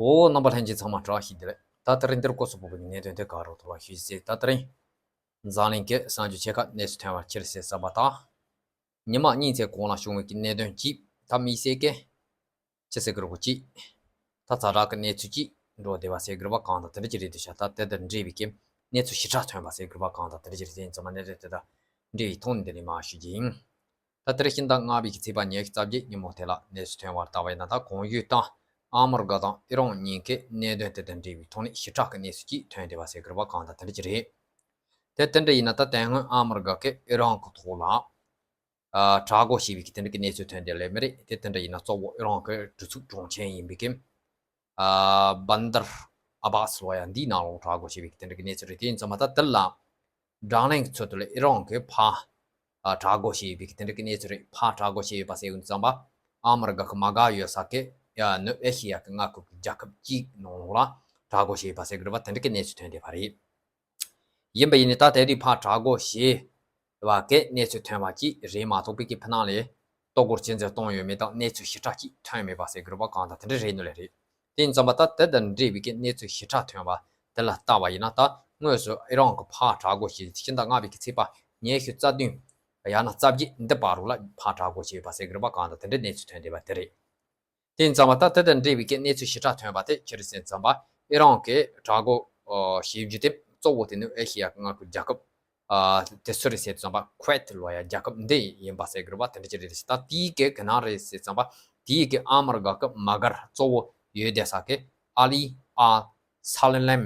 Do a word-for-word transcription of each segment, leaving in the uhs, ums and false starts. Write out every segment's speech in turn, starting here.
འོ། རྣམ་པ་ལྷན་རྒྱས་ཚང་མ་བཀྲ་ཤིས་བདེ་ལེགས། ད་དེ་རིང་འདིར་སྐོར་སུ་བབས་པའི་གནད་དོན་དེ་ག་རུ་ཐོག་ལ་ཞུས་ཟེར། ད་དེ་རིང་འཛམ་གླིང་གི་གསར་འགྱུར་ཆེ་ཁག་གནས་ཚུལ་ཐོན་པ་ཁྱེར་ཟེར་བསམ་པ་དང་། ཉི་མ་གཉིས་ཙམ་གོང་ལ་བྱུང་བའི་གནད་དོན་གཅིག་ད་དམིགས་བསལ་གྱི་ཅི་ཟེར་གི་རེད་གོ་གཅིག་ད་ཛ་དྲག་གི་གནས་ཚུལ་གཅིག་འགྲོ་བསྡད་པ་ཟེར་གི་རེད་པ། གང་དང་དེ་འདྲ་ཅིག་རེད་འདུག་ཤག་ད་དེ་དང་འབྲེལ་བའི་གི་གནས་ཚུལ་ཞེ་དྲག་ཐོན་པ་ཟེར་གི་རེད་པ། གང་དང་དེ་འདྲ་ཅིག་རེད། དེ་ཡིན་ཙང་མ་གནད་དོན་དེ་དང་འབྲེལ་བའི་ཐོག་ནས་འདི་ནས་མར་ཞུ་རྒྱུ་ཡིན། ད་དེ་རིང་ཕྱི་ཟླ་ལྔ་པའི་གི་ཚེས་པ་ཉི་ཤུ་རྩ་བརྒྱད་ཉིན་མོ་དེ་ལ་གནས་ཚུལ་ཐོན་པར་ལྟ་བ་ཡིན་ན། ད་གོང་ཞུས་ལྟར་ཨ་མི་རི་ཀ་དང་ཨི་རན་གཉིས་ཀའི་གནད་དོན་དེ་དང་འབྲེལ་བའི་ཐོག་ནས་ཞེ་དྲག་གི་གནས་ཚུལ་གཅིག་ཐོན་བསྡད་པ་ཟེར་གི་རེད་པ། གང་དང་དེ་འདྲ་ཅིག་རེད། དེ་དེ་འདྲ་ཡིན་ན། ད་དེ་སྔོན་ཨ་མི་རི་ཀ་གིས་ཨི་རན་གྱི་ཐོག་ལ་ཨ་དྲག་རྒོལ་བྱས་པའི་གི་དེ་འདྲ་གི་གནས་ཚུལ་ཐོན་བསྡད་ལེ་མི་རེད། དེ་དེ་འདྲ་ཡིན་ན་གཙོ་བོ་ཨི་རན་གྱི་གྲོས་ཚོགས་དྲུང་ཆེ་ཡིན་པའི་གི་ཨ་བན་དར་ཨ་བྷ་སི་ལོ་ཡ་འདིའི་ནང་ལོགས་དྲག་རྒོལ་བྱས་པའི་གི་དེ་འདྲ་གི་གནས་ཚུལ་རེད། དེ་ཡིན་ཙང་མ་ད་དེ་ལ་བགྲོ་གླེང་གི་ཚུལ་དུ་ལ་ཨི་རན་གྱིས་ཕར་ཨ་དྲག་རྒོལ་བྱས་ཡོད་པའི་གི་དེ་འདྲ་གི་གནས་ཚུལ་རེད། ཕར་དྲག་རྒོལ་བྱས་ཡོད་པ་ཟེར་ཡོང་དུས་ཙམ་པ། ཨ་མི་རི་ཀ་གི་མ་དགའ་ཡོད་ས་གི་ཡ་ནུབ་ཨེ་ཤི་ཡ་གི་མངའ་ཁུལ་གྱི་རྒྱལ་ཁབ་གཅིག་ནང་ལོགས་ལ་དྲག་རྒོལ་བྱས་ཡོད་པ་ཟེར་གི་རེད་པ། དེ་འདྲ་གི་གནས་ཚུལ་ཐོན་བསྡད་པ་རེད། ཡིན་པ་ཡིན་ནའི་ད་དེ་དུས་ཕར་དྲག་རྒོལ་བྱས་པ་གི་གནས་ཚུལ་ཐོན་པ་གཅིག་རེད་མ་གཏོགས་པའི་གི་ཕི་ནང་ལས་གཏོར་རྒོལ་ཅི་ཙམ་བཏང་ཡོད་མེད་དང་གནས་ཚུལ་ཞེ་དྲག་གཅིག་ཐོན་མེད་པ་ཟེར་གི་རེད་པ། གང་དང་དེ་འདྲ་རེད་ནོ་ལེ་རེད། དེ་ཡིན་ཙམ་པ་ད་དེ་དང་འབྲེལ་བའི་གི་གནས་ཚུལ་ཞེ་དྲག་ཐོན་པ་དེ་ལ་ལྟ་བ་ཡིན་ན། ད་དངོས་སུ་ཨི་རན་གྱིས་ཕར་དྲག་རྒོལ་བྱས། ཕྱི་ཟླ་ལྔ་པའི་གི་ཚེས་པ་ཉི་ཤུ་རྩ་བདུན་ཡང་ན་རྩ་བརྒྱད་འདི་བར་རུ་ལ་ཕར་དྲག་རྒོལ་བྱས་ཡོད་པ་ཟེར་གི་རེད་པ། གང་དང་དེ་འདྲའི་གནས་ཚུལ་ཐོན་བསྡད་པ་དེ་རེད། དེ་ཡིན་ཙང་མ་ད་དེ་དང་འབྲེལ་བའི་གི་གནས་ཚུལ་ཞེ་དྲག་ཐོན་པ་དེ་ཅི་རེད་ཟེར་ཙམ་པ། ཨི་རན་གྱིས་དྲག་རྒོལ་བྱེད་རྒྱུ་དེ་གཙོ་བོ་དེ་ནི་ཨེ་ཤི་ཡ་གི་མངའ་ཁུལ་རྒྱལ་ཁབ་ཨ་དེ་སུ་རེད་ཟེར་ཙམ་པ། ཁུ་ཝེད་ལོ་ཡ་རྒྱལ་ཁབ་འདི་ཡིན་པ་ཟེར་གི་རེད་པ། དེ་འདྲ་ཅི་རེད་ཟེར། ད་དེའི་གི་ག་ན་རེད་ཟེར་ཙམ་པ། དེའི་གི་ཨ་མི་རི་ཀ་གི་མ་དགར་གཙོ་བོ་ཡོད་བསྡད་ས་གི་ཨ་ལི་ཨ་ས་ལེ་ལེམ་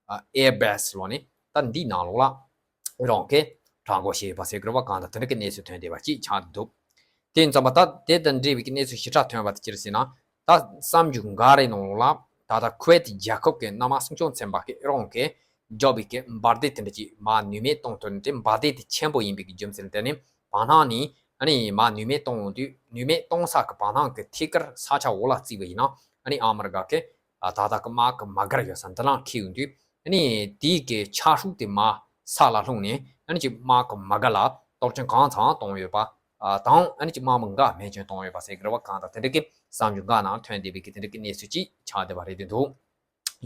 ཨེར་བྷེ་སི་ལོ་ནི་ད་འདིའི་ནང་ལོགས་ལ་ཨི་རན་གྱིས་དྲག་རྒོལ་བྱས་ཡོད་པ་ཟེར་གི་རེད་པ། གང་དང་དེ་འདྲ་གི་གནས་ཚུལ་ཐོན་བསྡད་པ་ཅིག་ཆགས་འདུག་དེ་ཡིན་ཙང་མ་ད་དེ་དང་འབྲེལ་བའི་གི་གནས་ཚུལ་ཞེ་དྲག་ཐོན་པ་དེ་ཅི་རེད་ཟེར་ན། ད་གསར་འགྱུར་འགའ་རེའི་ནང་ལ་ད་ལྟ་ཁུ་ཝེད་རྒྱལ་ཁབ་ཀྱི་མནའ་མ་སྲུང་སྐྱོང་ཚན་པ་གིས་ཨི་རན་གྱིས་བརྒྱབ་པའི་གི་འབར་མདེལ་དེ་འདྲ་ཅིག་མར་ནུས་མེད་གཏོང་ཐུབ་ནས། དེ་འབར་མདེལ་དེ་ཆེན་པོ་ཡིན་པའི་གི་རྒྱུ་མཚན་དེ་ནི་བར་སྣང་ནས་ཨ་ནི་མར་ནུས་མེད་གཏོང་ཡོང་དུས། ནུས་མེད་གཏོང་ས་གི་བར་སྣང་གི་ཐད་ཀར་ས་ཆ་འོག་ལ་བརྩིས་པ་ཡིན་ན། ཨ་ནི་ཨ་མི་རི་ཀ་གི་ཨ་ད་ལྟ་གི་དམག་གི་མ་དགར་ཡོད་ས་འདི་ལ་འཁེལ་ཡོང་དུས། ཨ་ནི་དེའི་གི་ཆ་ཤུགས་དེ་མར་ས་ལ་ལྷུང་ནས། ཨ་ནི་ཅིག་དམག་གི་མ་དགར་ལ་གཏོར་སྐྱོན་གང་ཙམ་བཏང་ཡོད་པ་ཨ་དང་། ཨ་ནི་ཅིག་དམག་མི་འགའ་རྨས་སྐྱོན་བཏང་ཡོད་པ་ཟེར་གི་རེད་པ། གང་དང་དེ་འདྲ་གི་གསར་འགྱུར་འགའ་ནང་ཐོན་བསྡད་པའི་གི་དེ་འདྲ་གི་གནས་ཚུལ་ཅིག་ཆགས་བསྡད་པ་རེད་འདུག་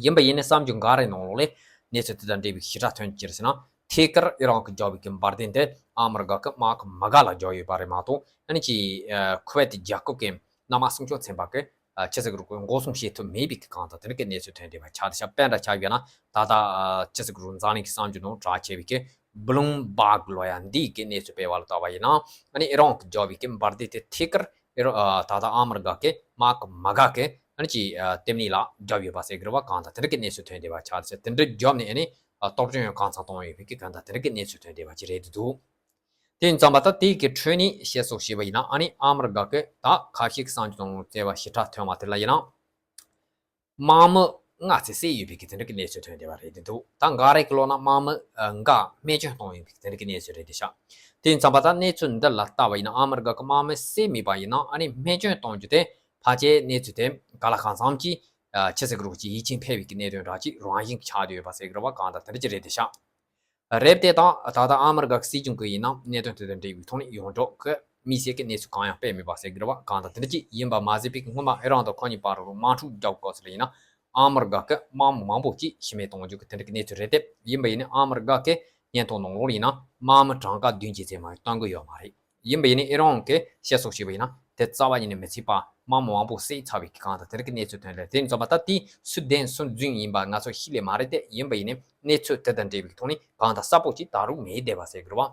ཡིན་པ་ཡིན་ནའི་གསར་འགྱུར་འགའ་རེའི་ནང་ལོགས་ལ་གནས་ཚུལ་དེ་དང་འབྲེལ་བའི་ཞེ་དྲག་ཐོན་གྱི་རེད་ཟེར་ན། ཐད་ཀར་ཨི་རན་གྱིས་བརྒྱབ་པའི་གི་འབར་མདེལ་དེ་ཨ་མི་རི་ཀ་གི་དམག་གི་མ་དགར་ལ་བརྒྱབ་ཡོད་པ་རེད་མ་གཏོགས། ཨ་ནི་ཅིག་ཨ་ཁུ་ཝེད་རྒྱལ་ཁབ་ཀྱི་མནའ་མ་སྲུང་སྐྱོང་ཚན་པ་གིས་ཨ་ཅི་ཟེར་གི་རེད་གོ་འགོག་སྲུང་བྱེད་ཐུབ་མེད་པའི་གི་གང་དང་དེ་འདྲ་གི་གནས་ཚུལ་ཐོན་བསྡད་པ་ཆགས་བསྡད་ཤག་དཔེ་འདྲ་ཆ་བཞག་ན། ད་ལྟ་ཨ་ཅི་ཟེར་གི་རེད། འཛམ་གླིང་གི་གསར་འགྱུར་ནང་གྲགས་ཆེ་བའི་གི་བྷི་ལུམ་བྷག་ལོ་ཡ་འདིའི་གི་གནས་ཚུལ་སྤེལ་བ་ལ་ལྟ་བ་ཡིན་ན། ཨ་ནི་ཨི་རན་གྱིས་བརྒྱབ་པའི་གི་འབར་མདེལ་དེ་ཐད་ཀར་ཨི་རན་ཨ་ད་ལྟ་ཨ་མི་རི་ཀ་གི་དམག་གི་མ་དགར་གི་ཨ་ནི་ཅིག་ཨ་ལྟེ་གནས་ལ་བརྒྱབ་ཡོད་པ་ཟེར་གི་རེད་པ། གང་དང་དེ་འདྲ་གི་གནས་ཚུལ་ཐོན་བསྡད་པ་ཆགས་བསྡད་ཤག་དེ་འདྲ་བརྒྱབ་ནས་ཨ་ནི་ཨ་གཏོར་སྐྱོན་ཡང་གང་ཙམ་བཏང་ཡོད་པའི་གི་གང་དང་དེ་འདྲ་གི་གནས་ཚུལ་ཐོན་བསྡད་པ་ཅིག་རེད་འདུག་དེ་ཡིན་ཙང་མ་ད་དེའི་གི་ཁྲོད་ནས་བཤད་སོགས་བྱས་པ་ཡིན་ན། ཨ་ནི་ཨ་མི་རི་ཀ་གི་ད་ཁ་ཤས་ཀྱི་གསར་འགྱུར་ནང་བཙལ་བ་ཞེ་དྲག་ཐོན་པ་དེ་ལ་ཡིན་ན། དམག་མི་ལྔ་ཙམ་བསད་ཡོད་པའི་གི་དེ་འདྲ་གི་གནས་ཚུལ་ཐོན་བསྡད་པ་རེད་འདུག་ད་འགའ་རེ་གི་ལོག་ན་དམག་མི་ཨ་འགའ་རྨས་སྐྱོན་བཏང་ཡོད་པའི་གི་དེ་འདྲ་གི་གནས་ཚུལ་རེད་འདུག་ཤག་དེ་ཡིན་ཙང་མ་ད་གནས་ཚུལ་འདི་ལ་ལྟ་བ་ཡིན་ན། ཨ་མི་རི་ཀ་གི་དམག་མི་བསད་མེད་པ་ཡིན་ན། ཨ་ནི་རྨས་སྐྱོན་གཏོང་རྒྱུ་དེ་ཕལ་ཆེར་གནས་ཚུལ་དེ་ག་ལ་གང་འཚམ་གྱིས་ཨ་ཅི་ཟེར་གི་རེད་གོ་གཅིག་ཡིད་ཆེས་འཕེར་བའི་གི་གནད་དོན་འདྲ་ཅིག་རང་བཞིན་གྱིས་ཆགས་བསྡད་ཡོད་པ་ཟེར་གི་རེད་པ། གང་དང་དེ་འདྲ་ཅིག་རེད་འདུག་ཤག་རེད། དེ་དང་ད་ལྟ་ཨ་མི་རི་ཀ་གི་སྲིད་གཞུང་གི་ཡིན་ན་གནད་དོན་དེ་དང་འབྲེལ་བའི་ཐོག་ནས་ཡོངས་གྲགས་ཀྱི་དམིགས་བསལ་གྱི་གནས་ཚུལ་གང་ཡང་སྤེལ་མེད་པ་ཟེར་གྱི་རེད་པ། གང་དང་དེ་འདྲ་ཅིག་ཡིན་པ་མ་ཟད་པའི་སྔོན་མ་ཨི་རན་དང་ཁོ་གཉིས་བར་དུ་དམག་འཁྲུག་རྒྱག་སྐབས་སུ་ལ་ཡིན་ན། ཨ་མི་རི་ཀ་གི་དམག་མི་མང་པོ་ཅིག་ཤི་རྨས་གཏོང་རྒྱུ་གི་དེ་འདྲ་གི་གནས་ཚུལ་རེད་དེ། ཡིན་པ་ཡིན་ནའི་ཨ་མི་རི་ཀ་གི་སྙན་ཐོ་ནང་ལོགས་ལ་ཡིན་ན་དམག་མི་གྲངས་ཀ་བདུན་ཅུ་ཙམ་མ་གཏོང་གི་ཡོད་མ་རེད། ཡིན་པ་ཡིན་ནའི་ཨི་རན་གྱིས་བཤད་སོགས་བྱས་པ་ཡིན་ན། དེ་རྩ་བ་ཉིད་ནས་མི་ཚད་པ་དམག་མི་མང་པོ་བསད་ཚར་བའི་གི་གང་དང་དེ་འདྲ་གི་གནས་ཚུལ་ཐོན་རེད། དེ་ཡིན་ཙང་མ་ད་དེ་སུ་བདེན་སུ་རྫུན་ཡིན་པ་ང་ཚོ་ཤེས་ལེ་མ་རེད་དེ། ཡིན་པ་ཡིན་ནའི་གནས་ཚུལ་དེ་དང་འབྲེལ་བའི་ཐོག་ནས་གང་དང་གསལ་པོ་ཅིག་ད་རུང་མེད་བསྡད་པ་ཟེར་གི་རེད་པ།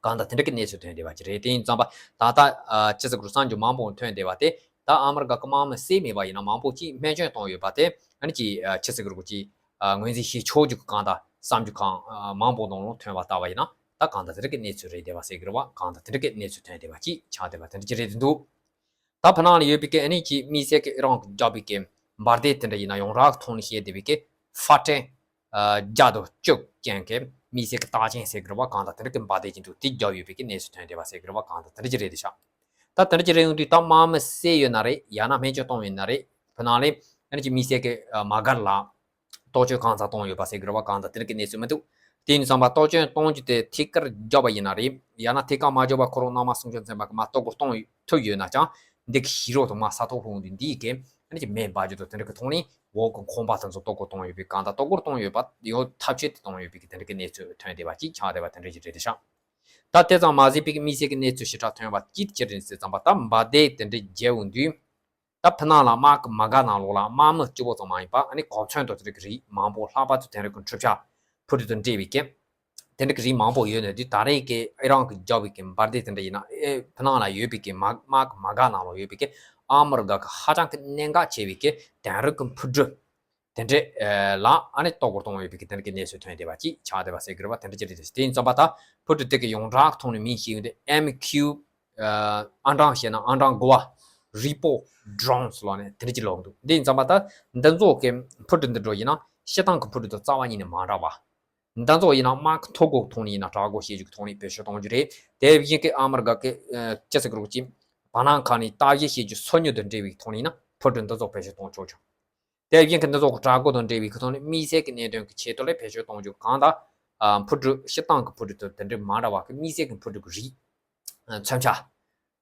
གང་དང་དེ་འདྲ་གི་གནས་ཚུལ་ཐོན་བསྡད་པ་ཅིག་རེད། དེ་ཡིན་ཙང་མ་ད་ལྟ་ཨ་ཅི་ཟེར་གི་རེད། གསར་འགྱུར་མང་པོ་ཐོན་བསྡད་པ་དེ། ད་ཨ་མི་རི་ཀ་གི་དམག་མི་བསད་མེད་པ་ཡིན་ན་མང་པོ་ཅིག་རྨས་སྐྱོན་བཏང་ཡོད་པ་དེ། ཨ་ནི་ཅིག་ཨ་ཅི་ཟེར་གི་རེད་གོ་གཅིག་ཨ་ངོས་འཛིན་བྱེད་ཆོག་རྒྱུ་གི་གང་དང་གསར་འགྱུར་གང་ཨ་མང་པོ་ནང་ལོགས་ཐོན་པ་ལྟ་བ་ཡིན་ན། ད་གང་དང་དེ་འདྲ་གི་གནས་ཚུལ་རེད་བསྡད་པ་ཟེར་གི་རེད་པ། གང་དང་དེ་འདྲ་གི་གནས་ཚུལ་ཐོན་བསྡད་པ་ཅིག་ཆགས་བསྡད་པ་དེ་འདྲ་ཅིག་རེད་འདུག་ད་ཕ་ནང་ལ་ཡོད་པའི་གི་ཨ་ནི་ཅིག་དམིགས་བསལ་གི་ཨི་རན་གྱིས་བརྒྱབ་པའི་གི་འབར་མདེལ་དེ་འདྲ་ཡིན་ན་ཡོངས་གྲགས་ཀྱི་ཐོག་ནས་བཤད་བསྡད་པའི་གི་ཧྥ་ཊན་ཨ་བརྒྱ་དང་བཅུ་ཅན་གྱི་དམིགས་བསལ་གི་རྟགས་ཅན་ཟེར་གི་རེད་པ། གང་དང་དེ་འདྲ་གི་འབར་མདེལ་ཅིག་འདུག་དེ་བརྒྱབ་ཡོད་པའི་གི་གནས་ཚུལ་ཐོན་བསྡད་པ་ཟེར་གི་རེད་པ། གང་དང་དེ་འདྲ་ཅིག་རེད་བསྡད་ཤག་ད་དེ་འདྲ་ཅིག་རེད་ཡོང་དུས་ད་དམག་མི་བསད་ཡོད་ན་རེད། ཡང་ན་རྨས་སྐྱོན་བཏང་ཡོད་ན་རེད། ཕ་ནང་ལ་ཨ་ནི་ཅིག་དམིགས་བསལ་གི་ཨ་མ་དགར་ལ་གཏོར་སྐྱོན་གང་ཙམ་བཏང་ཡོད་པ་ཟེར་གི་རེད་པ། གང་དང་དེ་འདྲ་གི་གནས་ཚུལ་མི་འདུག་དེ་ཡིན་ཙང་མ་གཏོར་སྐྱོན་གཏོང་རྒྱུ་དེ་ཐད་ཀར་བརྒྱབ་པ་ཡིན་ན་རེད། ཡང་ན་ཐད་ཀར་མ་བརྒྱབ་པ་ཁོ་རང་མནའ་མ་སྲུང་སྐྱོང་ཚན་པ་གིས་མར་གཏོར་རྒོལ་གཏོང་ཐུབ་ཡོད་ན་ཀྱང་། འདི་གི་ཤི་རོ་དང་མ་ས་ཐོག་ལྷུང་དུས་འདི་གི་ཨ་ནི་ཅིག་མེ་འབར་རྒྱུ་དང་དེ་འདྲ་གི་ཐོག་ནས་འོག་གི་ཁང་པ་དེ་ཚོ་གཏོར་རྒོལ་གཏོང་ཡོད་པའི་གང་ལྟར་གཏོར་རྒོལ་གཏོང་ཡོད་པ་ཡོད་ཐབས་ཇུས་དེ་གཏོང་ཡོད་པའི་གི་དེ་འདྲ་གི་གནས་ཚུལ་ཐོན་བསྡད་པ་ཅིག་ཆགས་བསྡད་པ་དེ་འདྲ་ཞིག་རེད་དེ་ཤག་ད་དེ་ཙམ་མ་ཟད་པའི་གི་དམིགས་བསལ་གི་གནས་ཚུལ་ཞིབ་ཕྲ་ཐོན་པ་ཅིག་ཅི་རེད་ཟེར་ཙམ་པ་ད་འབར་མདེལ་དེ་འདྲ་བརྒྱབ་འོང་དུས། ད་ཕི་ནང་ལ་དམག་གི་མ་དགའ་ནང་ལོགས་ལ་དམག་མི་གཅིག་པོ་ཙམ་མ་ཡིན་པ་ཨ་ནི་གོ་མཚོན་དང་དེ་འདྲ་གི་རིགས་མང་པོ་ལྷག་པར་དུ་དེ་འདྲ་གི་འཕྲུལ་ཆས་འཕུར་གྲུ་དང་འབྲེལ་བའི་གི་དེ་འདྲ་གི་རིགས་མང་པོ་ཡོད་ནས་དུས་ད་རེས་ཀྱི་ཨི་རན་གྱིས་བརྒྱབ་པའི་གི་འབར་མདེལ་དེ་འདྲ་ཡིན་ན་ཨེ་ཕི་ནང་ལ་ཡོད་པའི་གི་དམག་དམག་གི་མ་དགའ་ནང་ལོགས་ཡོད་པའི་གི་ཨ་མི་རི་ཀ་གི་ཧ་ཅང་གི་གནད་འགག་ཆེ་བའི་གི་དེ་འདྲ་གི་འཕུར་གྲུ་དེ་འདྲ་ལ་ཨ་ནི་གཏོར་རྒོལ་གཏོང་ཡོད་པའི་གི་དེ་འདྲ་གི་གནས་ཚུལ་ཐོན་བསྡད་པ་ཅིག་ཆགས་བསྡད་པ་ཟེར་གི་རེད་བ། དེ་འདྲ་ཅི་རེད་དེ་དེ་ཡིན་ཙམ་པ་ད་འཕུར་གྲུ་དེ་གི་ཡོངས་གྲགས་ཐོག་ནས་མིང་ཤེས་ཡོང་དུས་ཨེམ་ཁྱུ་ཨ་ཨང་གྲངས་བཤད་ན་ཨང་གྲངས་དགུ་བ་རི་པོ་ཌོ་རོན་ལབ་ནས་དེ་འདྲ་ཅིག་ལབ་འདུག་འདི་ཡིན་ཙམ་པ་ད་འདི་ཚོ་གི་འཕུར་གྲུ་འདི་འདྲ་ཡིན་ན་སྤྱིར་བཏང་གི་འཕུར་གྲུ་དང་རྩ་བ་ཉིད་ནས་མ་འདྲ་བ། འདི་ཚོ་ཡིན་ན་དམག་གི་ཐོ་འགོད་ཐོག་ནས་ཡིན་ན་དྲག་རྒོལ་བྱེད་རྒྱུ་གི་ཐོག་ནས་བེད་སྤྱོད་གཏོང་རྒྱུ་རེད། དེ་བཞིན་གི་ཨ་མི་རི་ཀ་གི་ཅི་ཟེར་གི་རེད་ཅིག་བར་སྣང་ཁང་ནས་ལྟ་ཞིབ་བྱེད་རྒྱུ་སོ་ཉུལ་དང་འབྲེལ་བའི་ཐོག་ནས་ཡིན་ན་འཕུར་གྲུ་འདི་ཚོ་བེད་སྤྱོད་གཏོང་ཆོག་ཆོག་དེ་བཞིན་གི་འདི་ཚོ་གི་དྲག་རྒོལ་དང་འབྲེལ་བའི་ཐོག་ནས་དམིགས་བསལ་གི་གནད་དོན་གི་ཆེད་དུ་ལ་བེད་སྤྱོད་གཏོང་རྒྱུ་གང་ལྟར་འཕུར་གྲུ་སྤྱིར་བཏང་གི་འཕུར་གྲུ་དང་དེ་འདྲ་མ་འདྲ་བ་གི་དམིགས་བསལ་གི་འཕུར་གྲུ་གི་རིགས། མཚོན་ཆ།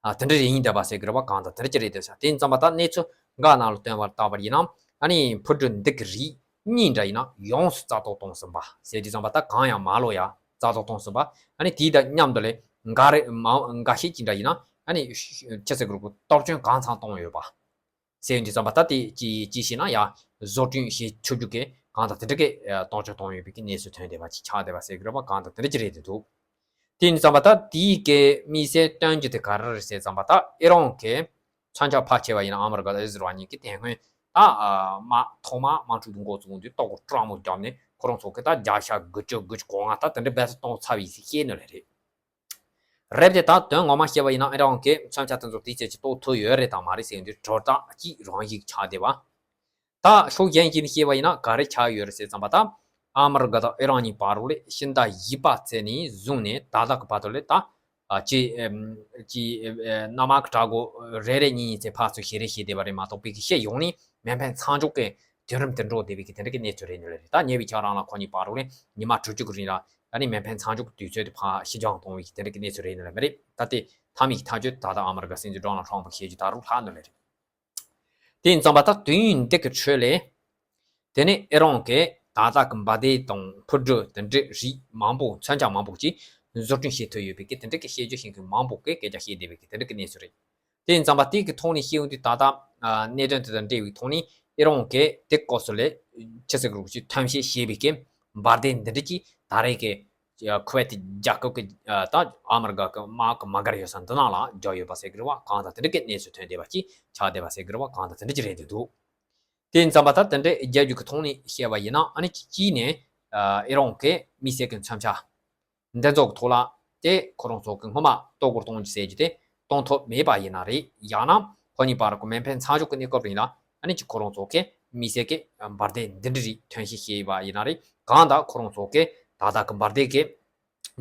དེ་འདྲ་རེ་ཡིན་བསྡད་པ་ཟེར་གི་རེད་བ། གང་ལྟར་དེ་འདྲ་ཅི་རེད་འདོད་ས་དེ་ཡིན་ཙམ་པ་ད་གནས་ཚུལ་འགའ་ནང་ལ་བཏོན་པར་བལྟས་པར་ཡིན་ན་ཨ་ནི་འཕུར་གྲུ་འདི་གི་རིགས་གཉིས་འདྲ་ཡིན་ན་ཡོངས་སུ་རྩ་གཏོར་གཏོང་ཟིན་པ་ཟེར་དུས་ཙམ་པ་ད་གང་ཡང་མ་ལོ་ཡ་རྩ་གཏོར་གཏོང་ཟིན་པ་ཨ་ནི་དེའི་དང་མཉམ་དུ་ལས་འགའ་རེ་མ་འགའ་ཤས་ཅིག་འདྲ་ཡིན་ན་ཨ་ནི་ཅི་ཟེར་གི་རེད་གཏོར་སྐྱོན་གང་ཚང་གཏོང་ཡོད་པ། ཟེར་ཡོང་དུས་ཙམ་པ་ད་དེ་ཅི་ཅི་ཞེ་ན་ཡ་བཟོ་སྐྲུན་བྱེད་ཆོག་རྒྱུ་གི་གང་དང་དེ་འདྲ་གི་གཏོར་སྐྱོན་གཏོང་ཡོད་པའི་གི་གནས་ཚུལ་ཐོན་བསྡད་པ་ཅིག་ཆགས་བསྡད་པ་ཟེར་གི་རེད་བ། གང་དང་དེ་འདྲ་ཅི་རེད་དེ་འདུག་དེ་ཡིན་ཙམ་པ་ད་དེའི་གི་དམིགས་བསལ་སྟོན་རྒྱུ་དེ་ག་རེ་རེད་ཟེར་ཙམ་པ་ད་ཨི་རན་གི་མཚོན་ཆ་ཕལ་ཆེ་བ་ཡིན་ན་ཨ་མི་རི་ཀ་དང་ཨི་ཟི་རལ་གཉིས་ཀྱི་དེ་སྔོན་ད་དམག་ཐོག་མ་དམག་འཁྲུག་འདི་འགོ་བཙུགས་དུས་གཏོར་རྒོལ་སྤྲང་མོ་བརྒྱབ་ནས་ཁོ་རང་ཚོ་གི་ད་བརྒྱ་ཆ་དགུ་བཅུ་དགུ་བཅུ་གོ་ལྔ་ད་དེ་འདྲ་རྦད་དེ་གཏོང་ཚར་བའི་ཟིག་ཤེས་ནི་ལས་རེད། རེད་དེ་ད་དོན་ངོ་མ་བཤད་པ་ཡིན་ན་ཨི་རན་གྱི་མཚོན་ཆ་དེ་ཚོ་དེའི་ཚད་ཀྱི་གཏོར་ཐུབ་ཡོད་རེད་དང་མ་རེད་ཟེར་དུས་དྲོ་བདག་གཅིག་རང་ཡིག་ཆགས་བསྡད་པ། ད་ཕྱོགས་གཞན་ཞིག་ནས་བཤད་པ་ཡིན་ན་ག་རེ་ཆགས་ཡོད་རེད་ཟེར་ཙམ་པ་ད་ཨ་མི་རི་ཀ་དང་ཨི་རན་གཉིས་བར་ལ་ཕྱི་ཟླ་བཞི་པ་ཚེས་ནས་བཟུང་ནས་ད་ལྟ་གི་བར་དུ་ལ་ད་ཅི་ཅི་གནམ་དམག་གི་དྲག་རྒོལ་རེ་རེ་གཉིས་གཉིས་ཚེ་ཕར་ཚུར་ཞེ་རེ་བྱས་བསྡད་པ་རེད་མ་གཏོགས་པའི་གི་ཤེས་ཡོང་ནས་མེ་འཕེན་མཚམས་འཇོག་གི་དུས་རིམ་དེ་འགྲོ་བསྡད་པའི་གི་དེ་འདྲ་གི་གནས་ཚུལ་རེད་ནི་རེད། ད་ཉེ་བའི་ཆར་རང་ལ་ཁོ་གཉིས་བར་ལ་ཉི་མ་དྲུག་ཅུ་གི་རིང་ལ་ཨ་ནི་མེ་འཕེན་མཚམས་འཇོག་གི་དུས་ཚོད་དེ་ཕར་ཕྱིར་འགྱངས་གཏོང་བའི་གི་དེ་འདྲ་གི་གནས་ཚུལ་རེད་ནི་ལ་མི་རེད། ད་དེ་མཐའ་མའི་གི་ཐག་གཅོད་ད་ལྟ་ཨ་མི་རི་ཀ་སྲིད་འཛིན་ཌོ་ནལ་ཊམ་ཕུ་བྱེད་རྒྱུ་ད་རུང་ལྷག་ནི་ལ་རེད། དེ་ཡིན་ཙམ་པ་ད་དུས་ཡུན་འདི་གི་ཁྲོད་ལས། དེ་ནས་ཨི་རན་གྱིས་ད་ལྟ་གི་འབར་མདེལ་དང་འཕུར་གྲུ་དེ་འདྲའི་རིགས་མང་པོ་མཚོན་ཆ་མང་པོ་ཅིག་བཟོ་སྐྲུན་བྱེད་ཐུབ་ཡོད་པའི་གི་དེ་འདྲ་གི་བཤད་རྒྱུ་ཞིག་གི་མང་པོ་གི་སྐད་ཆ་བཤད་བསྡད་པའི་གི་དེ་འདྲ་གི་གནས་ཚུལ་རེད། དེ་ཡིན་ཙམ་པ་དེ་གི་ཐོག་ནས་བཤད་ཡོང་དུས་ད་ལྟ་གནད་དོན་དེ་དང་འབྲེལ་བའི་ཐོག་ནས་ཨི་རན་གྱིས་དེ་སྐབས་སུ་ལས་ཆི་ཟེར་གི་རུ་ཅིག་ཐོན་སྐྱེད་བྱས་པའི་གི་འབར་མདེལ་འདི་འདྲ་ཅིག་ད་རེས་ཀྱི་ཁུ་ཝེ་ཏི་རྒྱལ་ཁབ་ཀྱི་ད་ཨ་མི་རི་ཀ་གི་དམག་གི་མ་སྒར་ཡོད་ས་འདི་ནང་ལ་འཇོག་ཡོད་པ་ཟེར་གི་རེད་བ། གང་ལྟར་དེ་འདྲ་གི་གནས་ཚུལ་ཐོན་བསྡད་པ་ཅིག་ཆགས་བསྡད་པ་ཟེར་གི་རེད་བ། གང་ལྟར་དེ་འདྲ་ཅིག་རེད་འདུག་དེ་ཡིན་ཙམ་པ་ད་དེ་འདྲའི་རྒྱལ་རྒྱུ་གི་ཐོག་ནས་བཤད་པ་ཡིན་ན་ཨ་ནི་གཅིག་ནས་ཨི་རན་གྱིས་དམིགས་བསལ་གྱི་མཚོན་ཆ་འདི་ཚོ་གི་ཐོག་ལ་དེ་ཁོ་རང་ཚོ་གི་སྔོན་མ་གཏོར་རྒོལ་གཏོང་རྒྱུ་ཟེར་རྒྱུ་དེ་གཏོང་ཐུབ་མེད་པ་ཡིན་ན་རེད། ཡང་ན་ཁོ་གཉིས་བར་གྱི་མེ་འཕེན་མཚམས་འཇོག་གི་གནས་སྐབས་རིང་ལ་ཨ་ནི་ཅིག་ཁོ་རང་ཚོ་གི་དམིགས་བསལ་གྱི་འབར་མདེལ་འདི་འདྲ་རིགས་ཐོན་སྐྱེད་བྱས་པ་ཡིན་ན་རེད། གང་ལྟར་ཁོ་རང་ཚོ་གི་ད་ལྟ་གི་འབར་མདེལ་གྱི་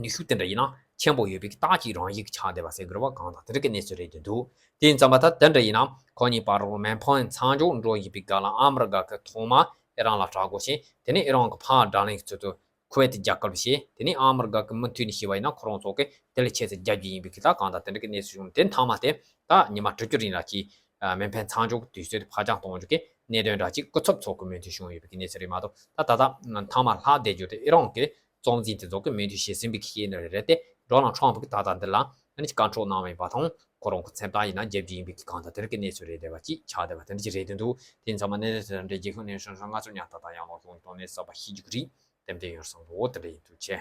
ནུས་ཤུགས་དེ་འདྲ་ཡིན་ན་ཆེན་པོ་ཡོད་པའི་རྟགས་ཅིག་རང་བཞིན་གྱི་ཆགས་བསྡད་པ་ཟེར་དགོས་རེད་བ། གང་ལྟར་དེ་འདྲ་གི་གནས་ཚུལ་རེད་འདུག་དེ་ཡིན་ཙམ་པ་ད་དེ་འདྲ་ཡིན་ན་ཁོ་གཉིས་བར་རུ་མེ་འཕེན་མཚམས་འཇོག་འགྲོ་བཞིན་པའི་སྐབས་ལ་ཨ་མི་རི་ཀ་གི་ཐོག་མ་ཨི་རན་ལ་དྲག་རྒོལ་བྱས། དེ་ནས་ཨི་རན་གྱི་ཕར་དྲག་ལན་གྱི་ཚུལ་དུ་ཁུ་ཝེ་ཏི་རྒྱལ་ཁབ་བྱས། དེ་ནས་ཨ་མི་རི་ཀ་གི་མུ་མཐུད་ནས་བཤད་པ་ཡིན་ན་ཁོ་རང་ཚོ་གི་དེ་ལས་ཆེ་ཚད་རྒྱབ་རྒྱུ་ཡིན་པའི་གི་ད་གང་ལྟར་དེ་འདྲ་གི་གནས་ཚུལ་བྱུང་། དེ་མཐའ་མ་དེ་ད་ཉི་མ་དྲུག་ཅུ་རིང་ལ་གྱི་མེ་འཕེན་མཚམས་འཇོག་གི་དུས་ཚོད་དེ་ཕར་འགྱངས་གཏོང་རྒྱུ་གི་གནད་དོན་འདྲ་ཅིག་སྐུ་ཚབ་ཚོགས་ཀྱིས་མོས་མཐུན་བྱུང་ཡོད་པའི་གི་གནས་ཚུལ་རེད་མ་གཏོགས། ད་ད་ལྟ་མཐའ་མ་ལྷག་བསྡད་རྒྱུ་དེ་ཨི་རན་གྱི་གཙོ་འཛིན་དེ་ཚོ་གིས་མོས་མཐུན་བྱས་ཟིན་པའི་གི་ཤེས་ནི་རེད་དེ། ཌོ་ནལ་ཊམ་ཕུ་གིས་ད་ལྟ་འདི་ལ་ཨ་ནི་བཀའ་འཁྲོལ་གནང་བ་ཡིན་པ་དང་ཁོ་རང་གི་མཚན་རྟགས་ཡིན་ན་རྒྱབ་རྒྱུ་ཡིན་པའི་གི་གང་ལྟར་དེ་འདྲ་གི་གནས་ཚུལ་རེད་བསྡད་པ་ཅིག་ཆགས་བསྡད་པ་དེ་འདྲ་ཅིག་རེད་འདུག་དེ་ཡིན་ཙང་མ་གནས་ཚུལ་དེ་འདྲ་རྒྱལ་ཁབ་གནས་ཚུལ་སོང་ང་ཚོ་ཉག་ཏག་ཏག་ཡང་ལོག་ཡོང་གཏོང་ནས་གསར་པ་ཤེས་རྒྱུ་གི་རེད། དེ་འདྲ་ཡོང་བསམ་པའོ། དེ་འདྲ་ཡིན། ཐུགས་རྗེ་ཆེ།